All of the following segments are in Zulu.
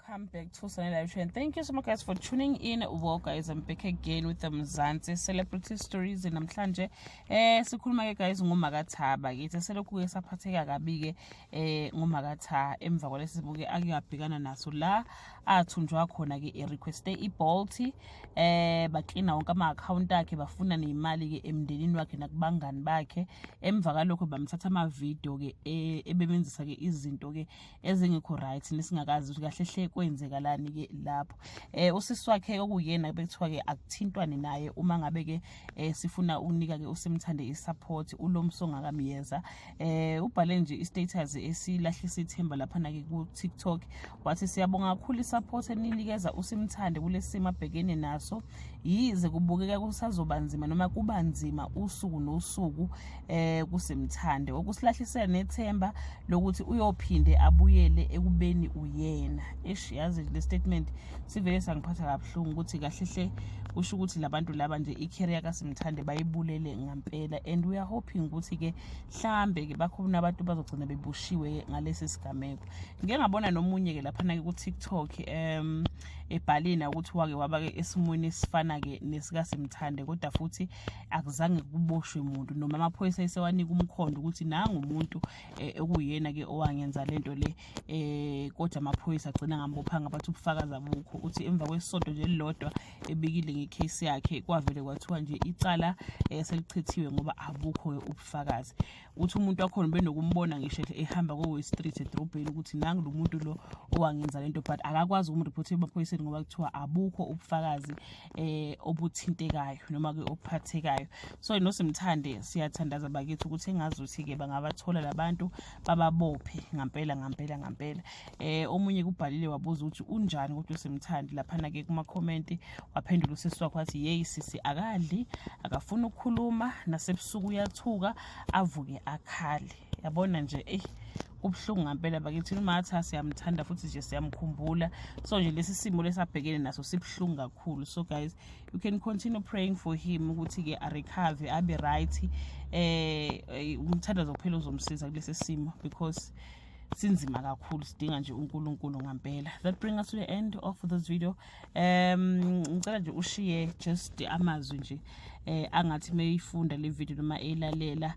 Welcome back to Sunny Live Show and thank you so much, guys, for tuning in. Well guys, I'm back again with the Mzansi Celebrity Stories. Namhlanje sikhuluma ke, guys, ngoMakaThah bakithi. Selokhu ke saphatheka kabi ke ngoMakaThah emva kwalesi simo ke akuyabhekana naso la athunjwa khona ke, e-requeste iBolt, baklina wonke ama account akhe, bafuna nemali ke emndenini wakhe nakubangani bakhe. Emva kalokho bamthatha ama video ke ebemenzisa ke izinto ke ezingekho right, nesingakazi ukuthi kahle hle kwenzekalani ke lapho. Usisi wakhe okuyena bekuthiwa ke akuthintwane naye uma ngabe ke sifuna ukunika ke uSimthande isupport, uLomsonga kaMiyeza, ubhale nje istatus esilahlisa ithemba lapha na ke ku TikTok, wathi, "Siyabonga kakhulu isupport eninikeza uSimthande kulesimo abhekene naso, yize kubukeka kusazoba nzima noma kuba nzima usuku nosuku kuSimthande, okusilahlisela nethemba lokuthi uyophinde abuyele ekubeni uyena." Ish, yazi le statement sivele sangiphatha kabuhlungu ukuthi kahle hle kusho ukuthi labantu laba nje i-career kaSimthande bayibulele ngampela, and we are hoping ukuthi ke mhlambe ke bakhona abantu bazogcina bebushiwe ngalesi sigameko. Ngike ngabona nomunye ke laphana ke ku-TikTok ebhalina ukuthi wake waba ke esimweni esifana ke nesikaSimthande, kodwa futhi akuzange kuboshwe umuntu noma amaphoyisa esewanika umkhondo ukuthi nangu umuntu okuyena ke owangenza lento le, kodwa amaphoyisa agcina ngambophanga, bathi ubufakazi abukho. Uthi emva kwesonto nje elilodwa ebikile ngecase yakhe, kwavele kwathiwa nje icala selichithiwe ngoba abukho ubufakazi. Uthi umuntu wakhona benokumbona ngisho ehamba ko street edrobheni ukuthi nangu lo muntu lo owangenza lento, but akakwazi ukumreport emaphoyiseni ngoba kuthiwa abukho ubufakazi obuthintekayo noma ke obuphathekayo. So noSimthande siyathandaza bakithi ukuthi engazuthi ke bangabathola labantu, bababophe ngampela ngampela ngampela. Omunye kubhalile wabuza ukuthi unjani kodwa uSimthande laphana ke kuma comment, waphendula usisi wakhe wathi, "Hey sisi, akadli, akafuni ukukhuluma, nasebusuku uyathuka, avuke akhale." Yabona nje, kubuhlungu ngampela bakithi. UMatha siyamthanda futhi nje siyamkhumbula, so nje lesi simo lesabhekene naso sibuhlungu kakhulu. So guys, you can continue praying for him ukuthi ke arecover, abe right. Umthandazo kuphela uzomsiza kulesi simo because sinzima kakhulu, sidinga nje uNkulunkulu ngampela. That bring us to the end of this video. Ngicela nje ushiye just amazwi nje angathi mayifunda le video noma eyilalela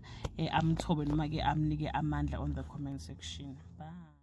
amthobe noma ke amnike amandla on the comment section. Bye.